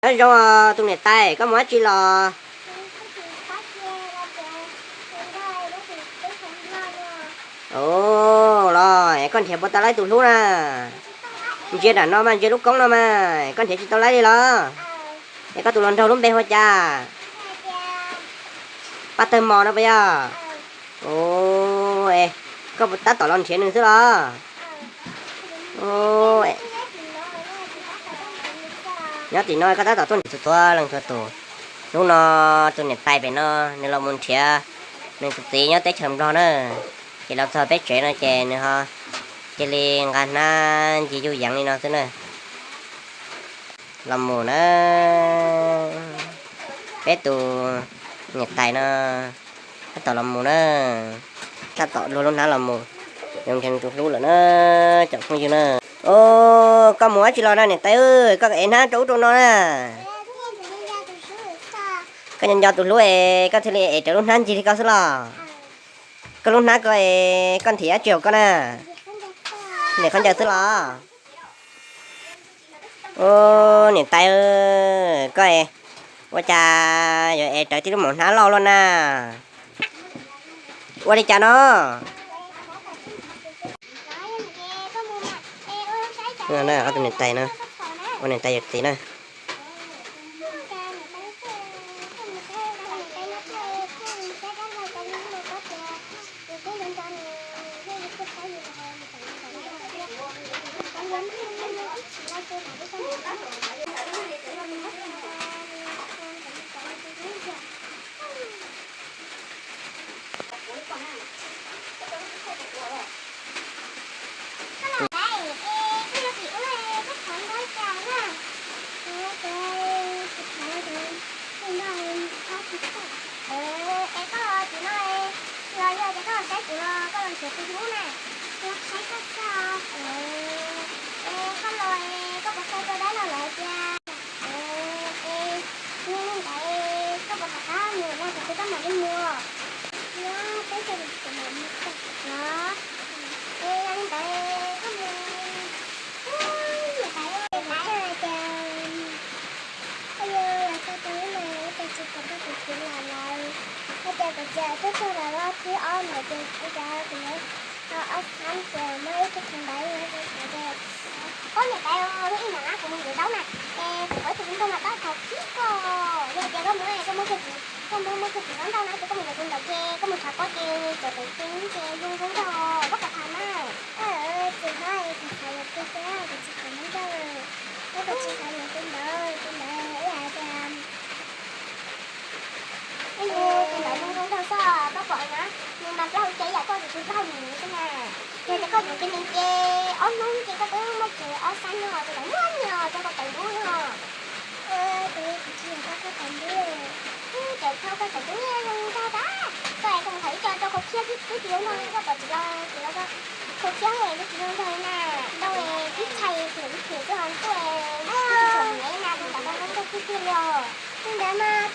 Nyob zoo os tus niam tais, koj mus dab tsi los? Ov, los es koj nrhiav puas tau laib tus hlub na? Ntsia nram no mas, ntsia lub koob no mas koj nrhiav tsis tau laib li los? Es koj tus hluas nraug lub npe hu ua cas? Paj Tawg Mos no puas yog? Ov, koj tab tom los nrhiav nws xwb los? Nyob tim no koj tab tom tuaj nrhiav txhua txhua leej txhua tus. Hnub no tus niam tais pem no nws los mus nrhiav nws tus txiv nyob teb chaws Nplog na. Ces los txog peb tsev no ces nws ho cia li nqa hnab ncig yuj yeev li no xwb na. Los mus na, peb tus niam tais no tab tom los mus na, tab tom luag lub hnab los mus, yuav nrhiav nws tus hlub lawm na, cov phooj ywg na. Ov, koj mus dab tsi los na niam tais? Koj ev hnab rau ub rau no na. Koj nco nco tus hlub es koj thiaj li ev rawv lub hnab ncig li koj xwb los? Koj lub hnab ko es koj nrhiav dab tsi hauv koj na? Nrhiav khaub ncaws xwb los? Ov, niam tais, koj ua cas yuav ev rawv tib lub maum hnab loj luaj na? Ua li cas no? Ob tug niam tais no, ua niam tais yawm txiv na. Es koj los tim no los yog tias koj los saib kuv los koj los nrhiav tus hlub na? Los saib koj xwb. Es koj los es koj puas tau tau dab los lawm tiag? Es niag ntawd koj puas rov qab mus no, kuv twb koj mam li mus. Nyob peb caug kuv mam mus txog. Los, es yog li ntawd koj mus, niam tais, niam tais hais tias koj yuav los txog rau ub no ua cas tsis pom koj tus txiv los lawm? Hais tias kuv txiv twb tuag los loj thib ob lawm ces ua cas kuv yuav tau ob xab ces muaj ib tug kheev ntawd no ces kuv tias, koj niam tais, hnub ib nram na kuv mus yuav zaub na, es kuv qhov tus hluas nraug mas tab tom khib koj, yog tias koj mus koj muab kiag txiv, koj muab muab kiag txiv zaub nrauj na ces koj mus yuav tus ntawd ces koj mus tshav pob ces cov tawv ceeb ces zoo nkauj nraug, koj puas tham na? Txiv hlob, kuv xav yuav tus ntawd, kuv tsis kam mus nrauj, kuv tsis xav yuav tus ntawd, tus ntawd ib yam tias, tus ntawd zoo nkauj nraug xwb, koj pom na, nws mas plaub hau ces ib yam koj tus tsis plaub hau nws xwb na. Yog tias koj yuav kiag nws ces ob hnub ces koj twb muaj kiag ob xab nyob, tus ntawd muaj nyiaj os, cov koj tawv dub no. Tus kuv tsis yog koj tawv dub. Cov koj tawv dub zoo nkauj tas, koj es koj mus tham ib co rau khau khiab twb tsis zoo nraug, koj pom txiv los txiv los kau khiab twb tsis zoo nraug li na, nraug twb tshais txiv twb tshais xwb ho ntuj, tsis tshua me na, tus ntawd mas zoo nraug tiag tiag li os. Tus ntawd mas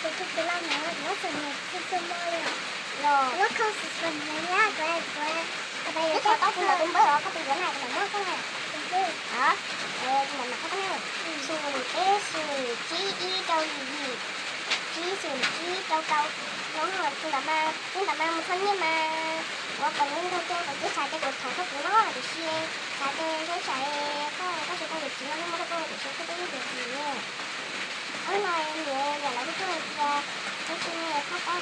kuv tus txiv los hnov kuv muab txog nws txhua txhua mo li os. Los kuv muab khau xwm xwm nws na, kuv kuv kuv pais yuav tau tus ntawd tus npawb os, koj pais yuav na, kuv mam muab koj na. Tus ntawd mam koj na, xum peb xum tsib ib rau yim yim, tsib xum tsib rau rau. No tus ntawd mas, tus ntawd mas mus txog nyiaj mas, ua kom nws nrog rau kom txiv xav tias kuv tham koj kuv no tiam sis xav tias ntshe tsam koj koj tsis tau yuav txiv no muab rau koj tiam sis koj twb yuav txiv lawm. Hnub no niam yam lawv kuj tuaj hais tias, hnub tsis niam koj tab